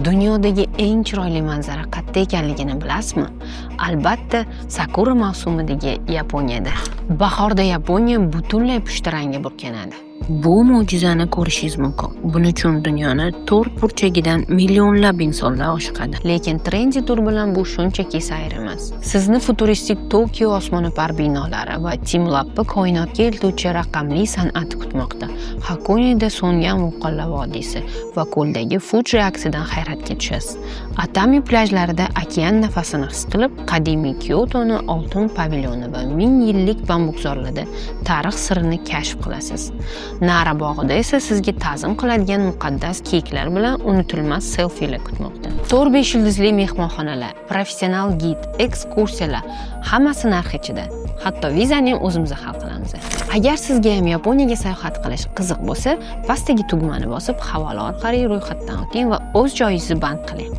Dunyodagi eng chiroyli manzara qayerda ekanligini bilasizmi? Albatta, sakura mavsumidagi Yaponiyada. Bahorda Yaponiya butunlay pushti rangga burkanadi. Bu mo'jizani ko'rishingiz mumkin. Buning uchun dunyoni to'rt burchagidan millionlab insonlar oshiqadi. Lekin trendy tur bilan bu shunchaki sayr emas. Sizni futuristik Tokio osmono'par binolari va teamLab koinotga eltuvchi raqamli san'ati kutmoqda. Hakoneda so'ngan vulqonlar vodiysi va ko'ldagi Fuji aksidan hayratga tushasiz. Atami plyajlarida okean nafasini his qilib, qadimiy Kyotoni oltin pavilyoni va ming yillik bambukzorlarda tarix sirini kashf qilasiz. Nara bog'ida esa sizga ta'zim qiladigan muqaddas kiyiklar bilan unutilmas selfilar kutmoqda. 4-5 yulduzli mehmonxonalar, professional gid, ekskursiyalar, hammasi narx ichida. Hatto vizani ham o'zimiz hal qilamiz. Agar sizga ham Yaponiyaga sayohat qilish qiziq bo'lsa, pastdagi tugmani bosib, havola orqali ro'yxatdan o'ting va o'z joyingizni band qiling.